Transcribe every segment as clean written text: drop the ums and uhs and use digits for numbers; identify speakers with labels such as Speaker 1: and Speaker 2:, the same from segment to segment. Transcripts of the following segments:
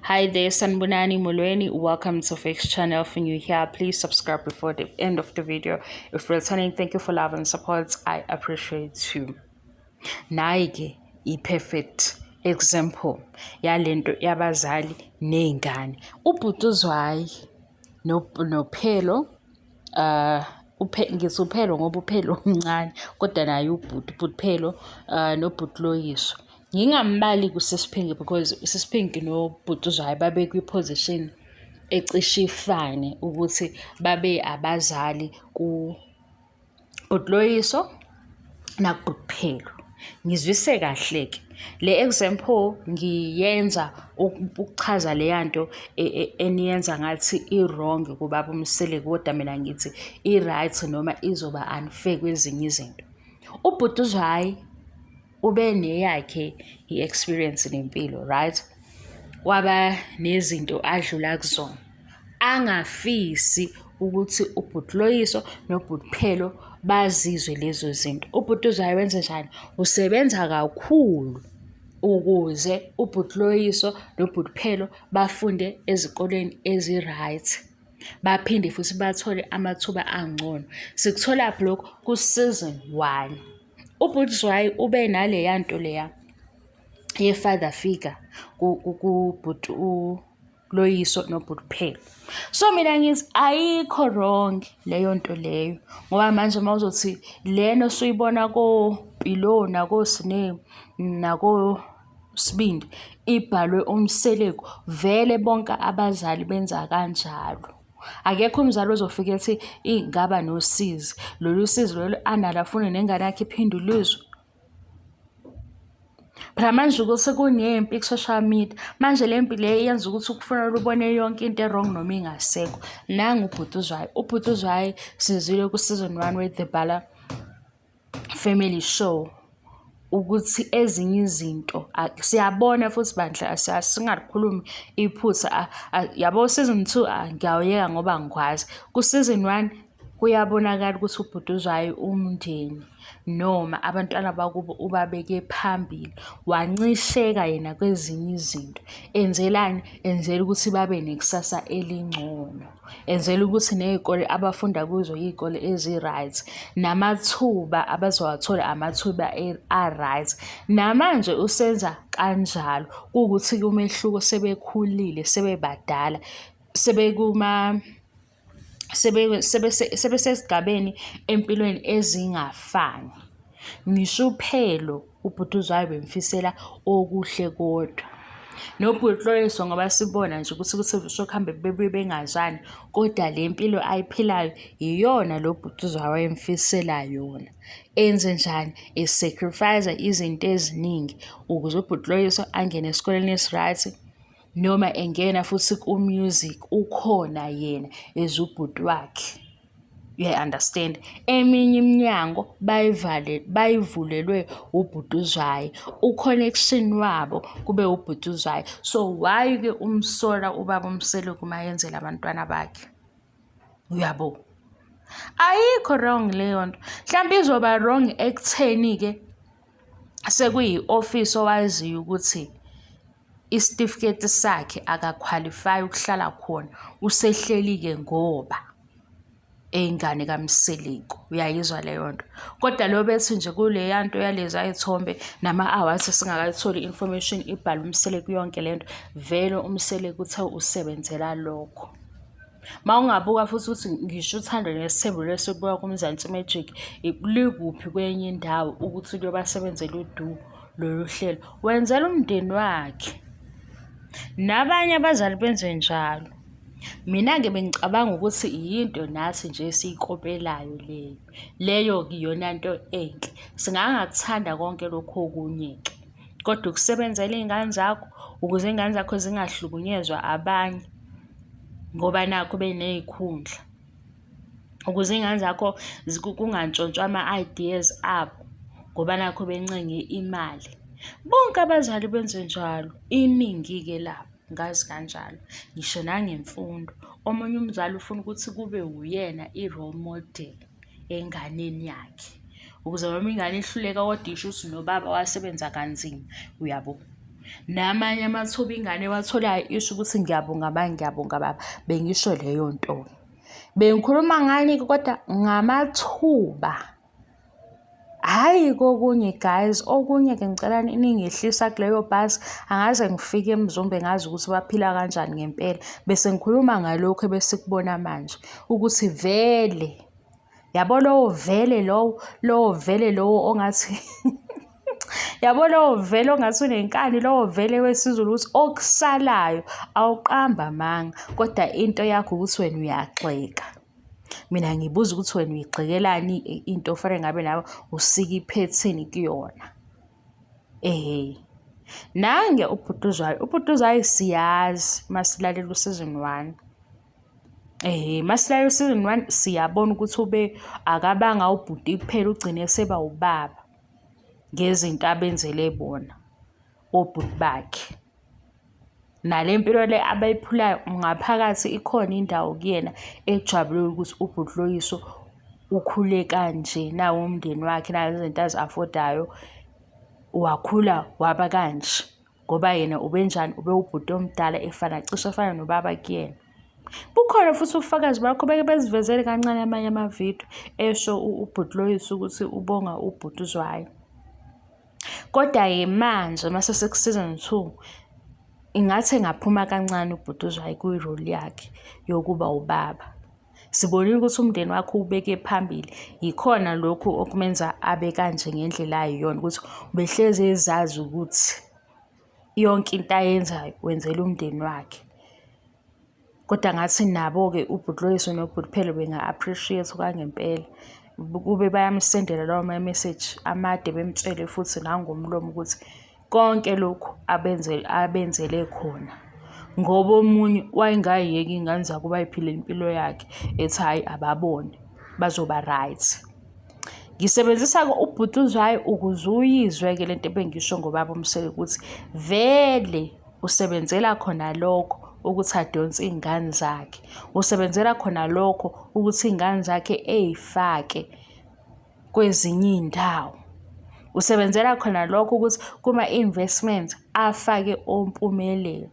Speaker 1: Hi there, Sanibonani Molweni. Welcome to Fix Channel. If you're new here, please subscribe before the end of the video. If you're returning, thank you for love and support. I appreciate you. Nayi-ke i-perfect example yalento yabazali ney'ngane. Ubhuti uZwayi noPhelo, ngithi uPhelo ngoba uPhelo mncane, kodwa naye ubhuti, ubhuti Phelo, nobhuti Loyiso. Ngingambali kuSis Pinky because uSis Pinky nobhuti uZwayi babe kwi-position ecishe ifane ukuthi babe abazali kubhuti Loyiso nakubhuti Phelo. Ngizwise kahle-ke le example ngiyenza ukuchaza leya nto eniyenza ngathi i-wrong kubaba uMseleku, kodwa mina ngithi i-right noma izoba unfair kwezinye izinto. Ubhuti uZwayi ube neyakhe i-experience nempilo, right? Waba nezinto adlula kuzona, angafisi ukuthi ubhuti Loyiso nobhuti Phelo bazizwe lezo zinto. Ubhuti uZwayi wenze njani? Usebenza kakhulu ukuze ubhuti Loyiso nobhuti Phelo bafunde ezikoleni ezi-right, baphinde futhi bathole amathuba angcono. Sikutholaphi lokhu? Ku-season 1. Ubhuti Zwayi ube naleya nto leya ye-father figure kubhuti uLoyiso nobhuti Phelo. So mina ngithi ayikho wrong leyo nto leyo, ngoba manje uma uzothi lena osuyibona koMpilo nakoSne nakoSibindi ibhalwe uMseleku, vele bonke abazali benza kanjalo. Akekho umzali ozofika ethi ingaba nosizi, lolu sizi lolu analo afune nengane yakhe iphinde uluzwe. Phela manje ukuthi kunempi ku-social media, manje le mpi le yenza ukuthi kufanele ubone yonke into e-wrong noma ingasekho. Nangu ubhuti uZwayi, ubhuti uZwayi sizwile ku-season 1 we-The Bala Family Show ukuthi ezinye izinto siyabona futhi bandla, singalikhulumi iphutha. Yabo, season 2 ngiyawuyeka ngoba angikwazi. Ku-season 1 kuyabonakala ukuthi ubhuti uZwayi umndeni noma abantwana bakubo ubabeke phambili, wancisheka yena kwezinye izinto. Enzelani? Enzela ukuthi babe nekusasa elingcono. Enzela ukuthi ney'kole abafunda kuzo iy'kole ezi-right, namathuba abazowathola amathuba a-right. Namanje usenza kanjalo, kuwukuthi-ke umehluko sebekhulile, sebebadala, sebekuma sebesesigabeni empilweni ezingafani. Ngisho uPhelo ubhuti uZwayi bemfisela okuhle kodwa. Nobhuti Loyiso ngoba sibona nje ukuthi kuhambe bebuye bengazwani, kodwa le mpilo ayiphilayo iyona lo bhuti uZwayi wayemfisela yona. Enze njani? E-sacrifice-a izinto eziningi ukuze ubhuti Loyiso angene esikoleni esi-right, noma engena futhi ku-music ukhona yena as ubhuti wakhe. Uyayi-understand? Eminye iminyango bayivale, bayivulelwe ubhuti uZwayi, u-connection wabo kube ubhuti uZwayi. So why-ke umsola ubaba uMseleku uma yenzela abantwana bakhe? Uyabo? Ayikho wrong leyo nto. Mhlampe izoba wrong ekutheni-ke sekuyi-ofisi owaziyo ukuthi isitifiketi sakhe aka-qualify ukuhlala khona, usehleli-ke ngoba eyingane kaMseleku. Uyayizwa leyo nto? Kodwa lo bethi nje kuleya nto yaleza y'thombe nama-awards singakayitholi i-information ibhalwe uMseleku yonke le nto, vele uMseleku uthe usebenzela lokho. Uma ungabuka futhi ukuthi ngisho uthando nesithembu lesibuka kuMzansi Magic likuphi kwenye indawo ukuthi luyobasebenzela udu lolu hlelo, wenzela umndeni wakhe. Nabanye abazali benze njalo. Mina-ke bengicabanga ukuthi yinto nathi nje esiyikopelayo leyo. Leyo-ke iyona nto enhle. Singangakuthanda konke lokhu okunye-ke, kodwa ukusebenzela iy'ngane zakho ukuze iy'ngane zakho zingahlukunyezwa abanye ngoba nakhu beney'khundla, ukuze iy'ngane zakho kungantshontshwa ama-ideas abo ngoba nakhu bencenge imali. Bonke abazali benze njalo, iningi-ke labo ngazi kanjalo, ngisho nangemfundo. Omunye umzali ufuna ukuthi kube uyena i-role model enganeni yakhe, ukuze noma ingane ihluleka kodwa isho ukuthi nobaba wasebenza kanzima, uyabo? Namanye amathuba ingane ewatholayo isho ukuthi ngiyabonga ma, ngiyabonga baba. Bengisho leyo nto-ke. Bengikhuluma ngani-ke kodwa ngamathuba. Hhayi kokunye guys, okunye-ke ngicela ningehlisa kuleyo bhasi, angaze ngifike eMzumbe ngazi ukuthi baphila kanjani ngempela. Bese ngikhuluma ngalokhu ebesikubona manje, ukuthi vele, yabo lowo vele lowo, lowo vele lowo ongathi yabo lowo vele ongathi unenkani, lowo vele wesiZulu ukuthi okusalayo awuqambi amanga, kodwa into yakho ukuthi wena uyagxeka. Mina ngibuza ukuthi wena uyigxekelani into ofanele ngabe nawe usika iphethini kuyona. Ehhe. Nange ubhutuzwayo, ubhutuzwayo siyazi masilalela u-season one. Ehhe, masilalela u-season one siyabona ukuthi ube akabanga ubhuti kuphela ugcine eseba ubaba ngezinto abenzele bona obhuti bakhe. Nale mpilo le abayiphulayo ngaphakathi ikhona indawo kuyena ejabulile ukuthi ubhuti Loyiso ukhule kanje nawo umndeni wakhe nazo izinto azi-afodayo wakhula waba kanje ngoba yena ubenjani ubewubhuti omdala efana cishe efana nobaba kuyena. Bukhona futhi ubufakazi bakho beke bezivezele kancane amanye amavidiyo esho ubhuti Loyiso ukuthi ubonga ubhuti uZwayo. Kodwa-ke manje uma sesiku-season 2 ingathi engaphuma kancane ubhuti uZwayi kwi-role yakhe yokuba ubaba. Sibonile ukuthi umndeni wakhe uwubeke phambili, yikhona lokhu okumenza abe kanje ngendlela ayiyona ukuthi ubehlezi ezazi ukuthi yonke into ayenzayo wenzela umndeni wakhe. Kodwa ngathi nabo-ke ubhuti Loyiso nobhuti Phelo benga-appreciate okwangempela. Kube bayamsendela lawo ma-message amade bemtshele futhi nangomlomo ukuthi konke lokhu abenzele khona. Ngoba omunye wayengayiyeki iy'ngane zakubo ay'philele impilo yakhe ethi hhayi ababone bazoba right. Ngisebenzisa-ke ubhuti uZwayi ukuze uyizwe-ke le nto ebengisho ngobaba uMseleku ukuthi vele Usebenzela khona lokho ukuthi adonse iy'ngane zakhe. Usebenzela khona lokho ukuthi iy'ngane zakhe ey'fake kwezinye iy'ndawo. Usebenzela khona lokho ukuthi kuma-investment afake oMpumelelo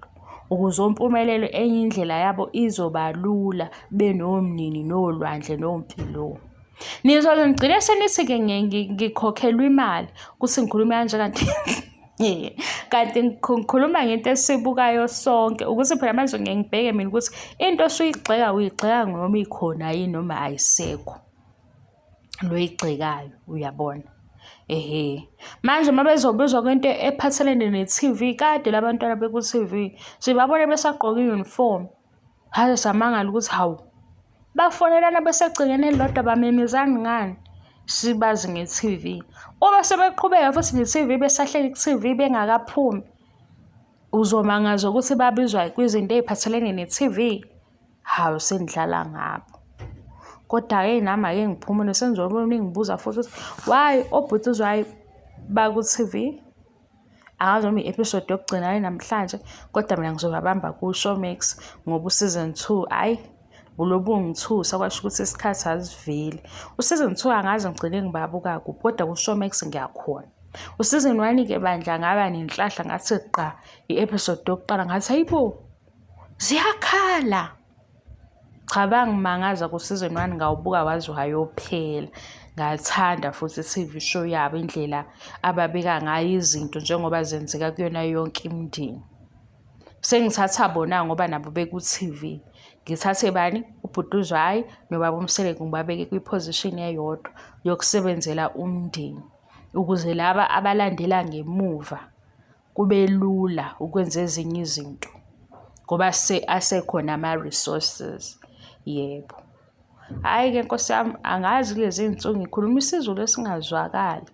Speaker 1: ukuze oMpumelelo enye indlela yabo izoba lula benoMnini noLwandle noMpilo. Nizoze nigcine senithi-ke ngikhokhelwa imali ukuthi ngikhulume kanje kanti kanti ngikhuluma ngento esibukayo sonke ukuthi phela manje ngeke ngibheke mina ukuthi into osuyigxeka uyigxeka noma ikhona yini noma ayisekho lo oyigxekayo uyabona. Ehhe. Manje uma bezobizwa kwinto ephathelene ne-T_V kade la bantwana beku-T_V sibabone besagqoke i-uniform. Haze samangala ukuthi hawu bafonelana besegcekeni elilodwa bamemezani ngani sibazi nge-T_V. Uma sebeqhubeka futhi ne-T_V besahleli ku-T_V bengakaphumi uzomangazwa ukuthi babizwa kwizinto ey'phathelene ne-T_V. Hawu senidlala ngabo. Kodwa-ke nami ake ngiphumule sengizobe ningibuza futhi ukuthi why obhuti uZwayi baku-T_V. Angazi noma i-episode yokugcina yini namhlanje kodwa mina ngizobabamba ku-Showmax ngoba u-season 2 hhayi bulobu ngithusa kwasho ukuthi isikhathi asiveli. U-season 2 angazi ngigcine ngibabuka kuphi kodwa ku-Showmax ngiyakhona. U-season 1-ke bandla ngaba nenhlahla ngathi gqa i-episode yokuqala ngathi hayibo ziyakhala. Cha bangimangaza ku-season one ngawubuka waze wayophela. Ngathanda futhi i-T_V show yabo indlela ababeka ngayo izinto njengoba zenzeka kuyona yonke imindeni. Sengithatha bona ngoba nabo beku-T_V. Ngithathe bani? Ubhuti uZwayi nobaba uMseleku ngibabeke kwi-position eyodwa yokusebenzela umndeni ukuze laba abalandela ngemuva kube lula ukwenza ezinye izinto ngoba asekhona ama-resources. Yebo. Hhayi-ke nkosi yami angazi kulezi iy'nsuku ngikhuluma isiZulu esingazwakali.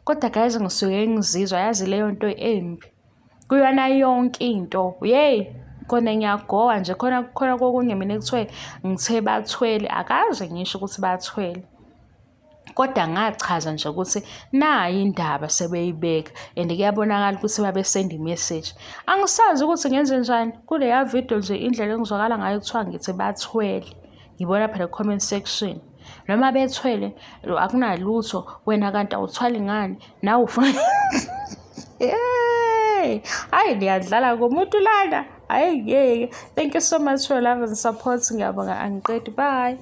Speaker 1: Kodwa guys ngisuke ngizizwa yazi leyo nto embi. Kuyona yonke into, yeyi khona ngiyagowa nje khona khona kokunye mina ekuthiwe ngithe bathwele akaze ngisho ukuthi bathwele. Kodwa ngachaza nje ukuthi nayi indaba sebeyibeka and kuyabonakala ukuthi babesenda i-message. Angisazi ukuthi ngenze njani kuleya video nje indlela engizwakala ngayo kuthiwa ngithi bathwele. Ngibona phela comment section. Noma bethwele akunalutho wena kanti awuthwali ngani nawe ufuna. Hayi, hayi, niyadlala ngomuntu lana. Hayi ngeke. Thank you so much for love and support. Ngiyabonga, angiqedi. Bye.